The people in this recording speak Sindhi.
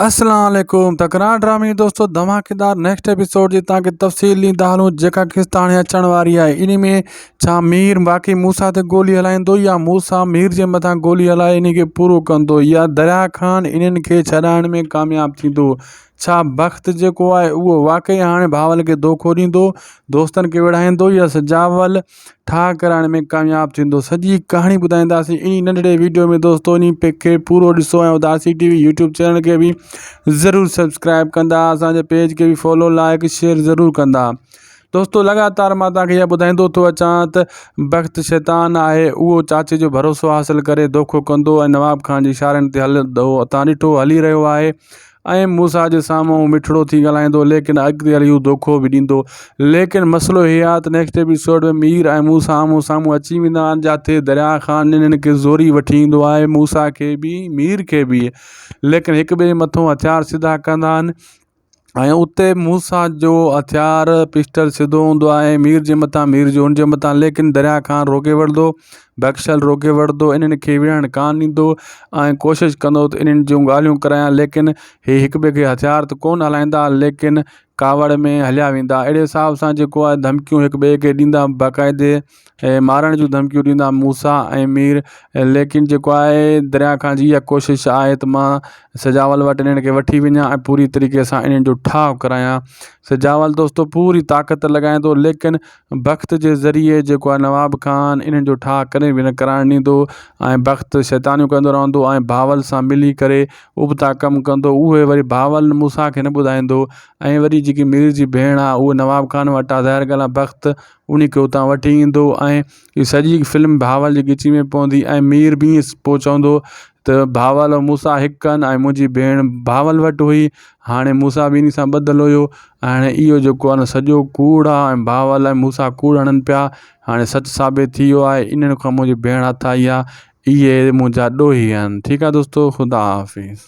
اسلام عليڪم تڪرار ڊرامي دوستو ڌماڪيدار نيڪسٽ ايپيسوڊ جي تان کي تفصيل ڏيندا هلون جيڪا قسط هاڻي اچڻ واري آهي انهي ۾ ڇا مير واقعي موسيٰ تي گولي هلائيندو يا موسيٰ مير جي مٿان گولي هلائي انهي کي پورو ڪندو يا دريا خان انهن کي ڇڏائڻ ۾ ڪامياب ٿيندو ڇا بخت جيڪو آهي اهو واقعي هاڻي بهاول کي دوکو ڏيندو دوستن کي وڙهائيندو يا سجاول ٺاهه ڪرائڻ ۾ ڪامياب ٿيندو سڄي ڪهاڻي ٻڌائينداسين انهي ننڍڙي ويڊيو ۾ دوستو انهي کي پورو ڏسو ۽ Udasi T V YouTube channel کي به ضرور سبسڪرائب ڪندا اسان جي پيج کي به فالو لائڪ شيئر ضرور ڪندا دوستو لڳاتار مان توهان کي اها ٻڌائيندو ٿو اچان ته بخت شيطان آهي اهو چاچي جو ڀروسو حاصل ڪري دوکو ڪندو ۽ نواب خان جي اشارن تي هلندو تان ڏٺو هلي رهيو آهي ۽ موسيٰ جي سامهون مٺڙو ٿي ڳالهائيندو ليڪن اڳتي هلي هو دوکو به ڏيندو ليڪن مسئلو هي آهي ته نيڪسٽ ايپيسوڊ ۾ مير ۽ موسيٰ آمهون سامهون اچي ويندا آهن جاتي دريا خان انهن کي زوري وٺي ايندو آهي موسيٰ کي به مير کي به ليڪن هڪ ٻئي مٿو هٿيار سڌا ڪندا آهن ۽ اتي موسيٰ جو هٿيار پسٽل سڌو هوندو آهي مير جي مٿان مير جو ان جي مٿان ليڪن دريا خان روڪي وٺندو بخشل روڪي وٺندو انهن کي وڙهڻ ڪانه ڏيندو ۽ ڪوشش ڪندو ته انهن جون ڳالهيون ڪرايان ليڪن هي هڪ ٻئي کي هٿيار ته ڪونه هلائيندا ليڪن ڪاوڙ ۾ هليا ويندا اهڙي حساب سان جيڪو آهي ڌمڪيون هڪ ٻئي کي ڏيندا باقاعدي مارڻ جون ڌمڪيون ڏيندا موسيٰ ۽ مير ليڪن جيڪو آهي دريا خان جي اها ڪوشش آهي ته مان سجاول وٽ انهن کي وٺي وڃان ۽ پوري طريقي سان انهن جو ٺاهه ڪرايان سجاول دوستو پوري طاقت لڳائيندو ليڪن بخت جي ذريعي جيڪو آهي نواب خان انهن جو ٺاهه ڪڏهن به نه ڪرائڻ ڏيندو ۽ بخت شيطانيون ڪندو رهندو ۽ بهاول سان ملي ڪري ابتا ڪم ڪندو اهي وري بهاول موسيٰ کي نه ٻڌائيندو ۽ وري جيڪي مير جي ڀيڻ آهي اهو نواب خان وٽ آهي ظاهر ڳالهه آهي بخت انهي کي اتان وٺي ايندو ۽ هي سڄي فلم بهاول جي ڳچي ۾ پوندي ۽ مير به ائين پوء چوندو ته بهاول ۽ موسيٰ هڪ آهن ۽ منهنجي ڀيڻ بهاول وٽ هئي هاڻي موسيٰ به انهي سان ٻڌل هيو هاڻي اهو جيڪو آهي نه سڄو ڪوڙ آهي ۽ بهاول ۽ موسيٰ ڪوڙ هڻن پيا هاڻي سچ ثابت ٿي ويو آهي انهن کان منهنجي ڀيڻ هٿ آئي آهي اهي منهنجا ڏوهي آهن ٺيڪ آهي دوستو خدا حافظ.